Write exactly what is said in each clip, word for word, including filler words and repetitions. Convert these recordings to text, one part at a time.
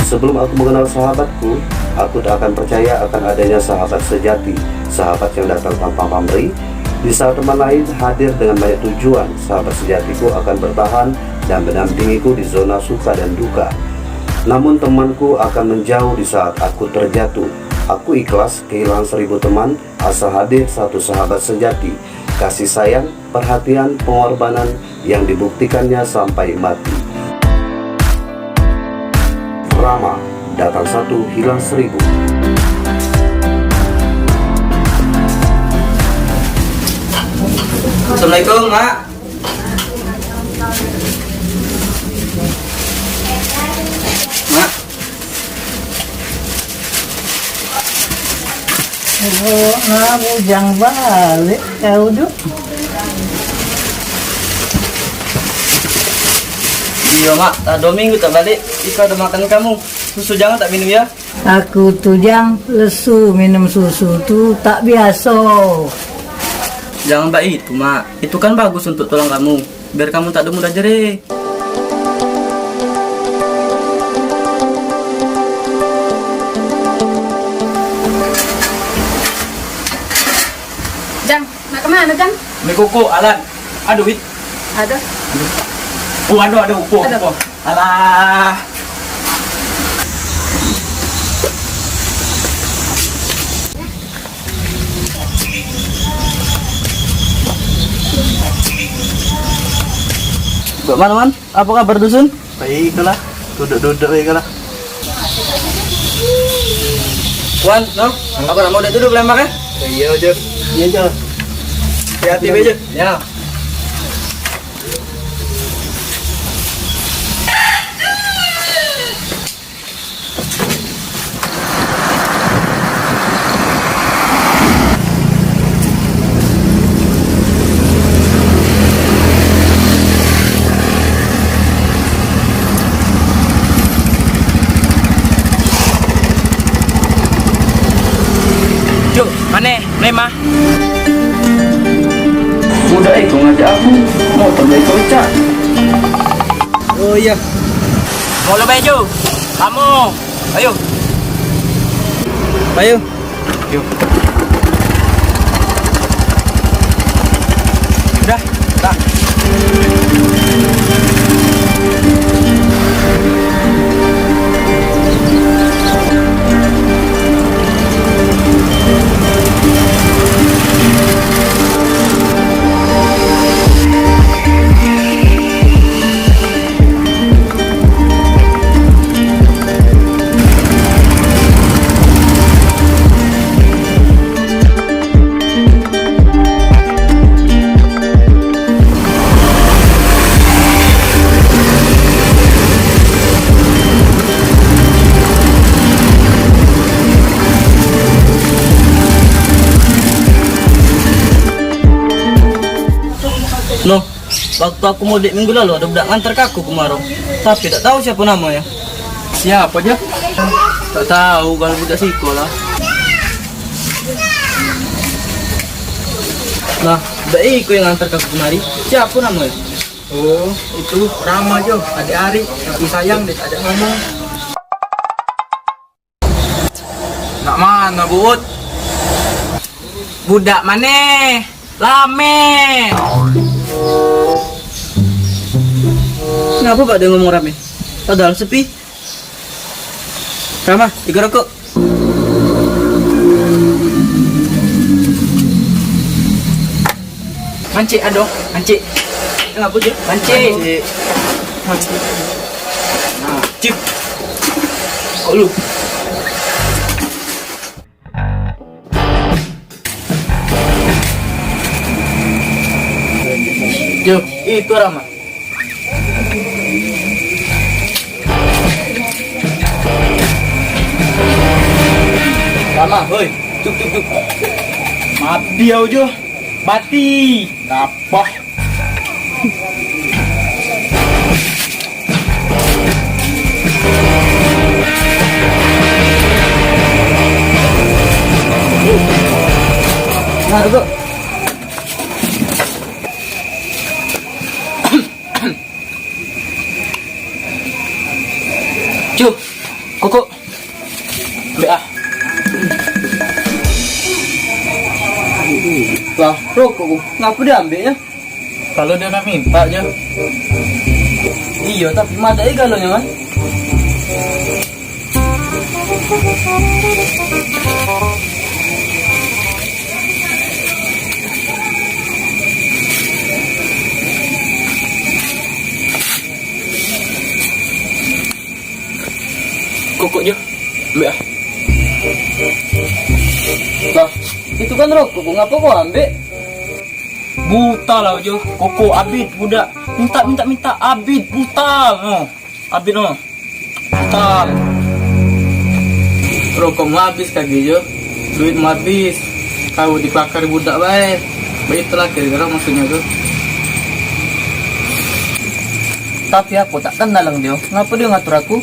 Sebelum aku mengenal sahabatku, aku tak akan percaya akan adanya sahabat sejati, sahabat yang datang tanpa pamrih. Di saat teman lain hadir dengan banyak tujuan, sahabat sejatiku akan bertahan dan mendampingiku di zona suka dan duka. Namun temanku akan menjauh di saat aku terjatuh. Aku ikhlas kehilangan seribu teman, asal hadir satu sahabat sejati. Kasih sayang, perhatian, pengorbanan yang dibuktikannya sampai mati. Rama, datang satu, hilang seribu. Assalamualaikum, Mak. Mak. Oh, nah, bujang balik kau, Duk. Iyo, Mak. Dah dua minggu tak balik. Iko ado makan kamu. Susu jangan tak minum, ya? Aku tu, Jang, lesu minum susu tu, tak biaso. Jangan baitu, Mak. Itu kan bagus untuk tulang kamu. Biar kamu tak ado mudah jereh. Jang, nak kemana, Jang? Beli kuku, Alan. Ado duit? Ado. Oh, ado, ado, upo, ado. Upo. Alah. Bagaimana, Man? Apa kabar dusun? Baik lah. Duduk-duduk baik lah. Wan, no? Aku nak mau duduk dulu, Palembang, eh? Iya, Jo. Iya, Jo. Hati-hati, Jo. Ya. Cuk, mane? Mlemah. Budak itu ngajak aku, motor dari kocak. Oh iya. Mau lo baju? Kamu. Ayo. Ayo. Yuk. Udah, dah. Loh, waktu aku mudik minggu lalu, ada budak ngantar ke aku ke Muaro. Tapi tak tahu siapa namanya. Siapa aja? Tak tahu kalau budak siko lah. Nah, budak iko yang ngantar ke aku kemari. Siapa namanya? Oh, itu Rama, Jo. Adik Ari, tapi sayang dia tak ajak ngomong. Nak mana, Bud? Budak mane? Lame. Kenapa, Pak, dia ngomong rame? Padahal sepi. Rama, tiga rokok. Mancik, aduh, mancik. Kenapa, Jo? Mancik. Mancik. Nah, cip. Kok lu? Yo, itu Rama. Rama, hoi, cuk, cuk, cuk. Mati au, Jo. Mati. Ngapa? Nah, duduk. Cuh, Rokok. Ambek ah. Lah, rokok ku. Ngapa dia ambek ya? Kalau dia nak minta je. Iya, tapi madak e galonyo kan. Kokok je. Ambek ah. Lah, itu kan rokok ku, ngapa kau ambek? Buta lah jo. Kokok abit budak. Minta, minta, minta. Abit buta. Oh. Abit no. Buta. Rokokmu habis kagek jo. Duitmu habis. Kau dipakar budak bae. Baik itulah kira-kira maksudnya tu. Tapi aku tak kenal dengan dia. Ngapa dia ngatur aku?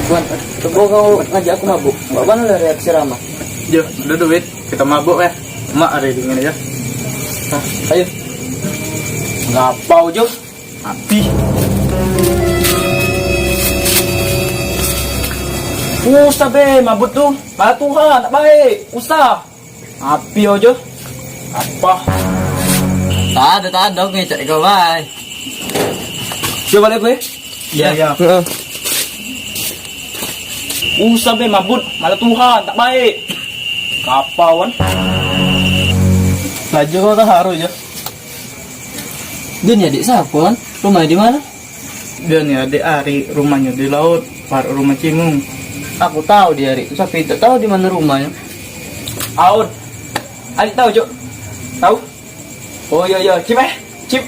Wan, tebo kau ngajak aku mabuk. Bagaimana lah reaksi Rama? Jo, ada duit. Kita mabuk ya. Mak hari dingin ya. Nah, ayo. Ngapau jo? Mati. Usah be mabut tu. Malah Tuhan tak baik. Usah. Api aja. Apa? Tak ada, tak ada, ngecek kau bae. Coba balik gue. Ya, ya. Heeh. Usah be mabut, malah Tuhan tak baik. Kapau kan. Laju kau tak haru je. Dia ni adik siapa kan? Rumahnya di mana? Dia ni adik Ari, rumahnya di laut, parak rumah Cimung. Aku tahu dia Ari, tapi tak tahu di mana rumahnya. Aud. Adik tahu, Cuk? Tahu? Oh, iya, iya. Cip, eh? Cip.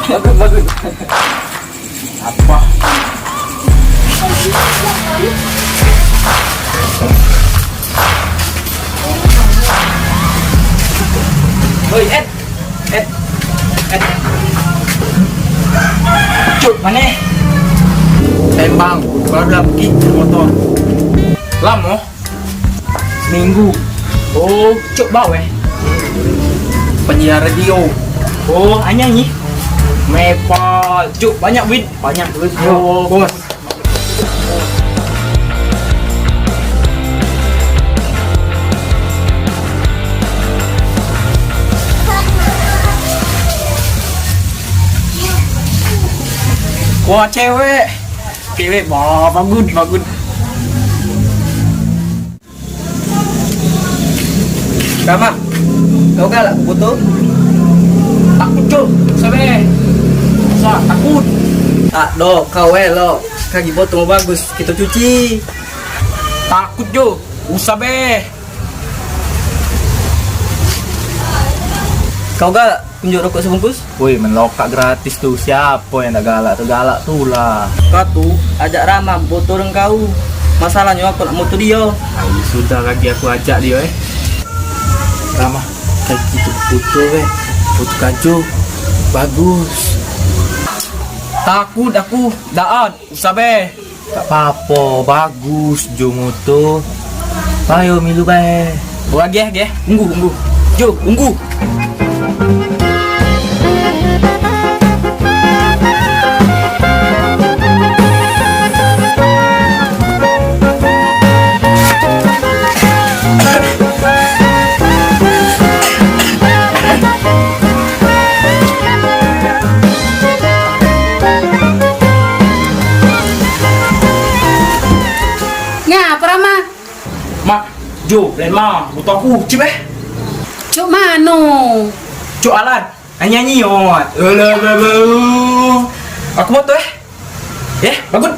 Bagus, bagus. Apa? Oi, Ed. Ed. Ed. Cuk, mane? Tembang, baru dah pergi motor. Lamo? Seminggu. Oh, Cuk baweh. Penyiar radio. Oh, anyanyi. Mepal. Cuk, banyak duit. Banyak duit. Oh, bos. Wah, cewek. Cewek, wah, bagus, bagus. Rama, kau galak ku foto? Takut, Cuk. Sabe. Sa, takut. Tak, dok, kau elok. Kaki foto bagus, kita cuci. Takut, Jo. Usah be. Kau galak? Tunjuk rokok sebungkus. Woi, men lokak gratis tu, siapo yang dak galak tu, galak tu lah. Kau tu ajak Rama foto dengan kau. Masalahnyo aku nak foto dio. Ayo, sudah lagi aku ajak dio, eh. Rama, kayak gitu foto, eh. Foto kaju. Bagus. Takut aku, daan, usah be. Tak papo, bagus, Jo mutu. Ayo, milu bae. Wah, geh, geh. Unggu, unggu. Jo, unggu. Ngapa, Rama? Mak, Jo, Rema, butuh aku, cip eh. Cuk mano? Cuk Alan, nyanyi, ot. Aku foto, eh. Eh, bagus.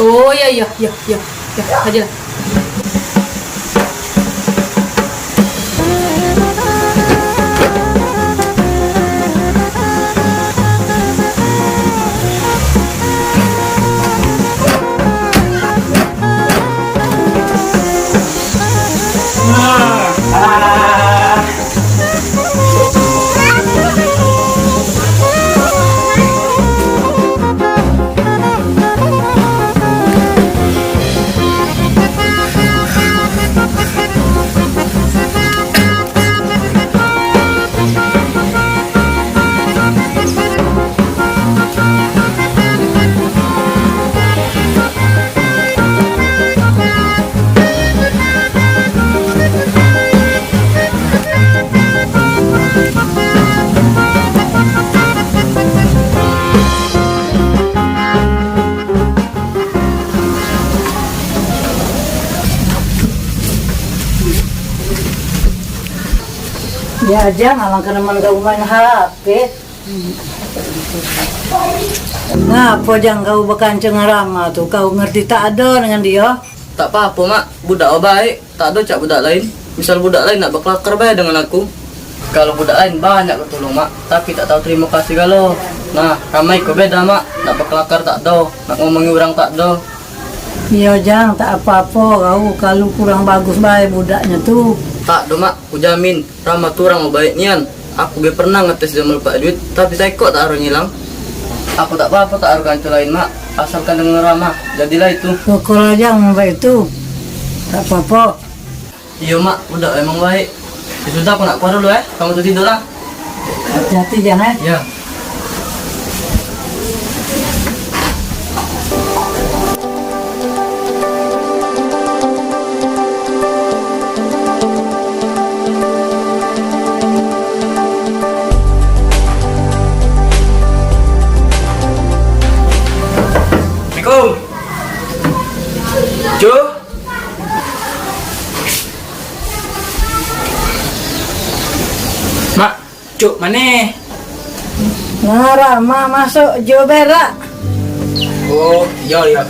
Oh, ya, ya, ya, ya. Ya, aja lah. Ya, Jang, alangkah nemen kau main H P. Ngapo, Jang, kau bekancing ngerama tu? Kau ngerti tak ado dengan dio? Tak papo, Mak. Budak o baik, tak ado cak budak lain. Misal budak lain nak bekelakar bae dengan aku. Kalu budak lain banyak ku tulung, Mak, tapi tak tau terimo kasih galo. Nah, ramai ku beda, Mak. Nak bekelakar tak ado, nak ngomongi urang tak ado. Iyo, Jang, tak apo-apo kau kalu kurang bagus bae budaknyo tu. Tak do, Mak, ku jamin. Rama tu urang baik nian. Aku be pernah ngetes dia melepak duit, tapi saikok tak aro ngilang. Aku tak apa-apa tak aro kanco lain, Mak. Asalkan dengan Rama, jadilah itu. Syukurlah, Jang, amen itu. Tak apa-apa. Iyo, Mak, budak emang baik. Ya sudah, aku nak keluar dulu, eh. Kamu tu tidurlah. Hati-hati, Jang, eh. Ya. Assalamualaikum. Cu. Mak. Cuk, mane? Nah, Rama masuk jo berak. Oh, iyo, iyo.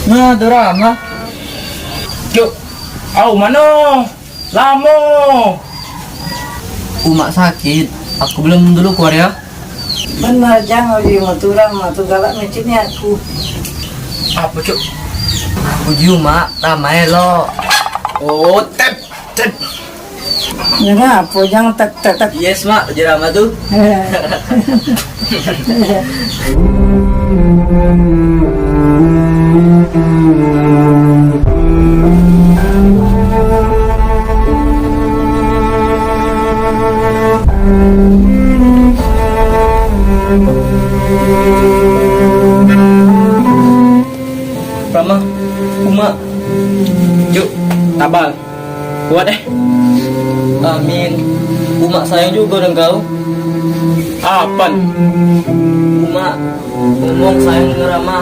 Nah, Dora, nah. Cuk, au mano? Lamo. Umak sakit, aku belum dulu keluar ya. Bener, Jang, uji umak tu, Rama tu galak mecit ni aku. Apa, Cuk? Uji umak, Rama elok. Oh, tep, tep. Ya, apa, Jang, tek, tek, tek. Yes, Mak, uji Rama tu. Rama, Umak, Juk, tabal. Kuat, eh. Amin. Umak sayang jugo dengan kau. Apan? Umak ngomong sayang dengan Rama.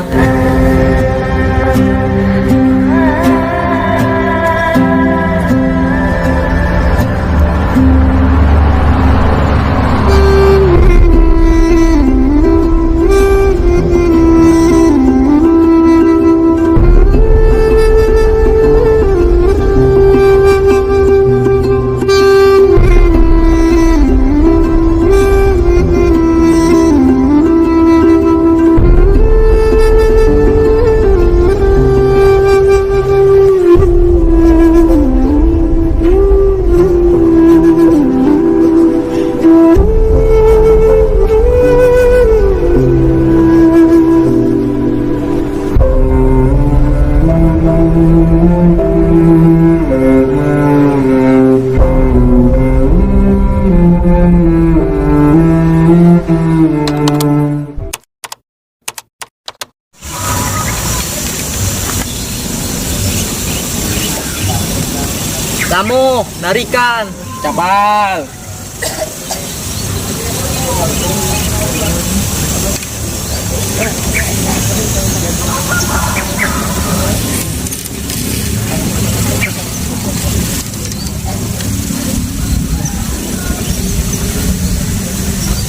Lamo, narikan. Cabal.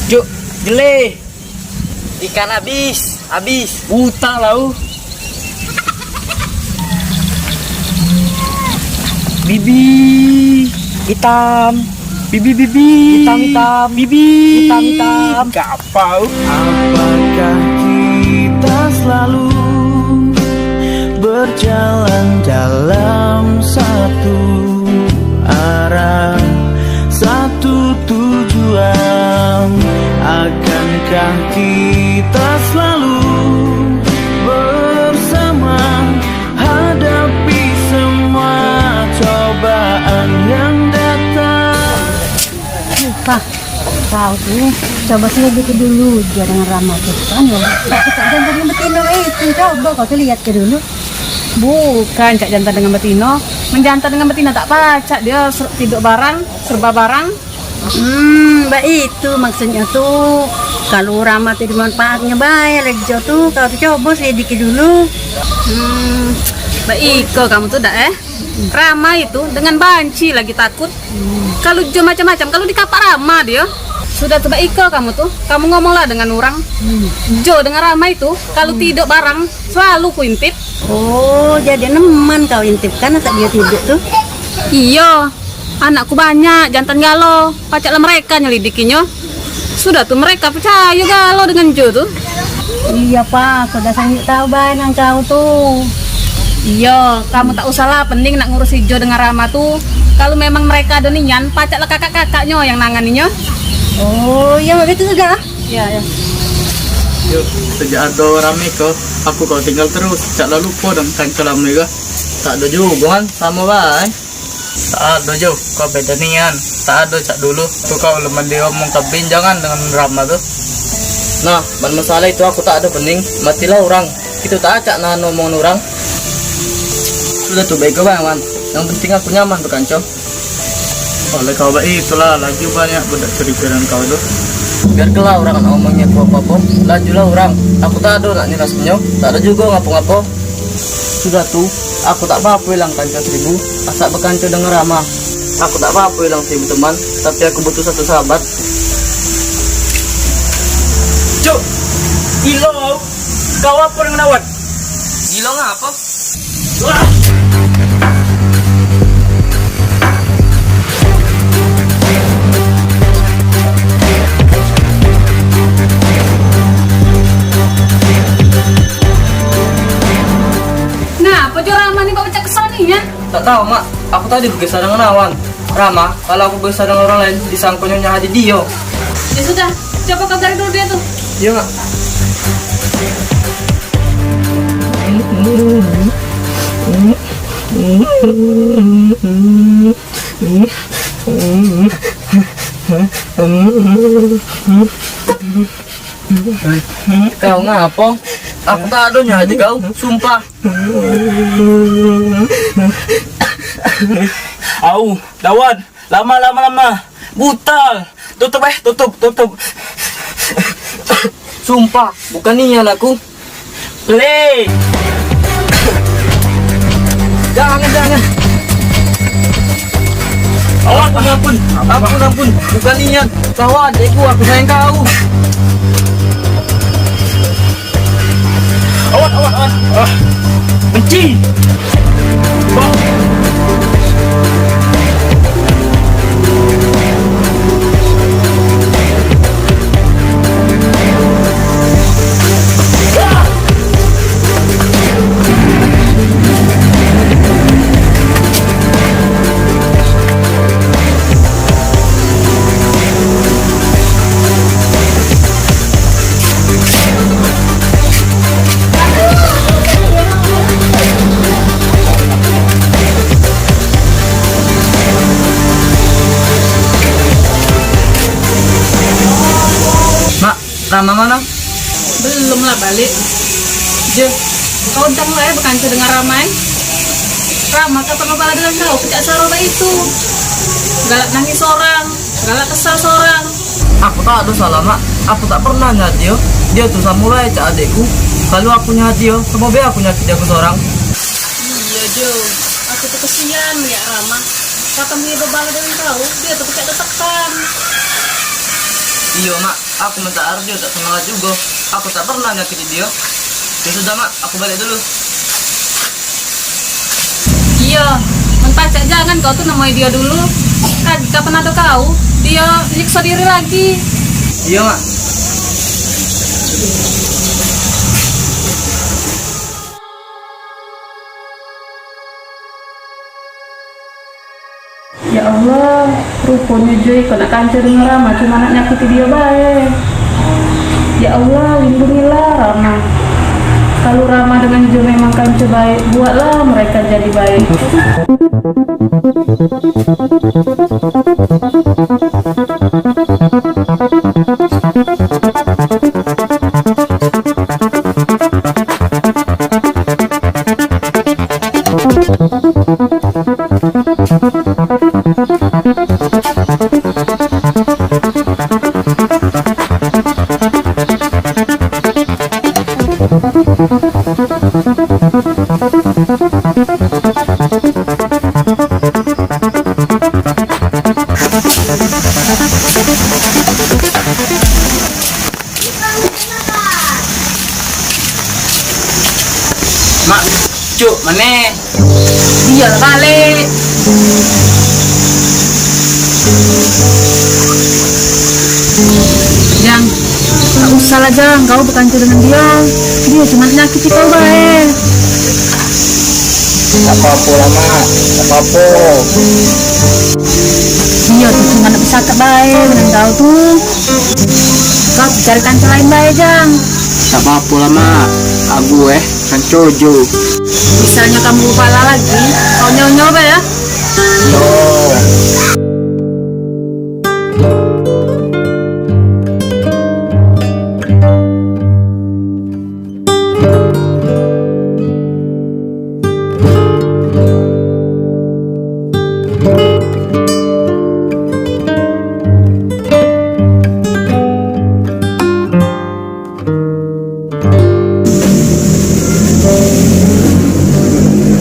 Juk, gele. Ikan habis, habis. Buta lau. Bibi hitam. Bibi, bibi. Hitam, hitam. Bibi hitam, hitam. Kapau. Apakah kita selalu berjalan dalam satu arah, satu tujuan? Akankah kita selalu bersama hadapi semua cobaan yang datang? Lupa. Kau tu, coba selidiki dulu je dengan Rama tu, kan, ya. Tapi tak jangan jadi betina itu, coba kau tu lihat ke dulu. Bukan cak jantan dengan betino. Men jantan dengan betino tak pacak, dio ser- tiduk barang, serba barang. Hmm, baik itu maksudnya tu. Kalau Rama tu dimanfaatnya baik lagi jo tu, kau tu coba selidiki dulu. Hmm, baik iko kamu tu dak eh. Rama itu dengan banci lagi takut. Kalu Jo macam-macam, kalu dikapak Rama dio. Sudah tu baik iko kamu tu, kamu ngomonglah dengan orang. Jo dengan Rama itu, kalu tiduk barang, selalu kuintip. Oh, jadi neman kau intip kan, atak dio tiduk tu? Iyo, anakku banyak, jantan galo. Pacaklah mereka nyelidikinyo. Sudah tu mereka percaya galo dengan Jo tu. Iya, Pak, aku dah sangat tahu bae nang kau tu. Iya, kamu tak usahlah pening nak ngurusi Jo dengan Rama tu. Kalau memang mereka ada nian, pacaklah kakak-kakaknyo yang nanganinyo. Oh, iya, mak, itu sudah. Iya, iya. Yuk, sejak ado Rama ko, aku kok tinggal terus. Cak lah lupa dong kanca lama ko. Tak ada juga kan, sama bae. Tak ado Jo, kau beda nian. Tak ado cak dulu. Tu kau lemen diomong kebinjangan dengan Rama tu. Nah, ban masalah itu aku tak ado pening. Matilah orang. Itu tak acak nahan omongan orang. Sudah tu baik kau, Bang. Yang penting aku nyaman tu kanco. Oleh kau baik itulah laju banyak budak curiga dengan kau tu. Biar kelah orang nak omongnya apa-apa. Lajulah orang. Aku tak ado nak nyelas nyo. Tak ado juga ngapa-ngapa. Sudah tu, aku tak apa-apa ilang kanco seribu, asak bekanco dengan Rama. Aku tak apa-apa ilang seribu teman, tapi aku butuh satu sahabat. Cuk, gilo kau. Kau apa dengan awan? Gilo ngapa? Wah! Nah, apa jo Rama ni kok pecak kesan ni, ya? Tak tahu, Mak. Aku tadi begesah dengan awan. Rama, kalau aku begesah dengan orang lain, disangkonyo nyahadi dio. Ya sudah, coba kau cari dulu dia tu. Iya, Mak. Kau ngapo? Aku tak ado nyadi kau, sumpah. Au, lawan. Lama, lama, lama. Butal. Tutup, eh, tutup, tutup. Sumpah, bukan nian aku. Le. Jangan, jangan. Ampun, ampun. Ampun, ampun. Bukan nian. Kau adekku, aku sayang kau. Awan, awan, awan. Ah. Benci. Bah. Mak, Rama mano? Belum lah balik. Je, kau dang lah eh bekanco dengan Rama eh. Rama tak pernah bala dengan kau, pecak saro bak itu. Galak nangis sorang, galak kesal sorang. Aku tak ado salah, Mak. Aku tak pernah nyat dio. Dio tu samo bae cak adekku. Kalu aku nyat dio, samo bae aku nyakit dio ke sorang. Iya, Jo. Aku tu kesian liat Rama. Kapan dio bebala dengan kau, dio tu pecak tetekan. Iyo, Mak. Aku minta arjo tak semangat jugo. Aku tak pernah nyakiti dio. Ya sudah, Mak, aku balik dulu. Iyo, men pacak jangan kau tu nemui dio dulu. Kan kapan ado kau, dio nyiksa diri lagi. Iyo, Mak. Ya Allah, ruponyo Joy kok nak kanco dengan Rama, cuma nak nyakiti dio bae. Ya Allah, lindungilah Rama. Kalu Rama dengan Joy memang kanco bae, buatlah mereka jadi bae. Mak, cuk, mane? Iyo lah balek. Jang, tak usah lah, Jang, kau bekancu dengan dia. Dia cuma nyakiti kau bae. Tak apa-apa lah, Mak. Tak apa-apa. Dia tu cuma nak besakat bae dengan kau tu. Kau cari kanca lain bae, Jang. Tak apa-apa lah, Mak. Aku eh, kanca jo. Misalnya kamu bala lagi, kau nyau-nyau bae ya. Yo.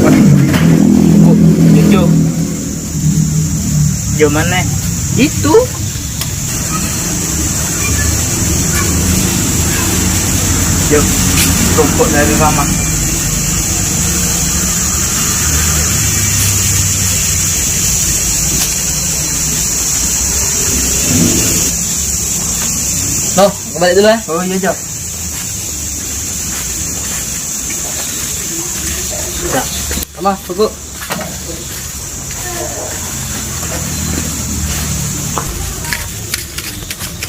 Wah, kok jojo? Jauh mane? Itu. Yo, rokok dari Rama. Noh, aku balik dulu ya. Oh iya, Jo. Dah. Sama, buku.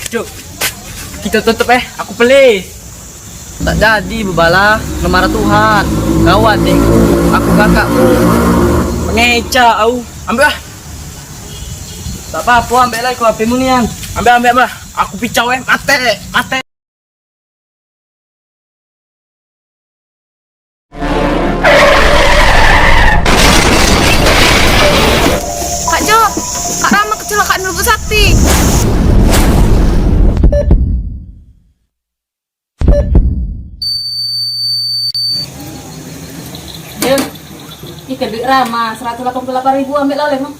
Cuk, kita tutup eh, aku pelih. Tak jadi bebala ngemara Tuhan. Kau adikku, aku kakakmu. Pengeca au. Ambek ah. Tak apa-apa, ambek lah aku H P-mu nian. Ambek, ambek lah. Aku picau eh, mate, mate. Kak Jo, Kak Rama kecelakaan mlebu sakti. Jun, iki duit Rama, seratus delapan puluh delapan ribu, ambek lah oleh, Mang.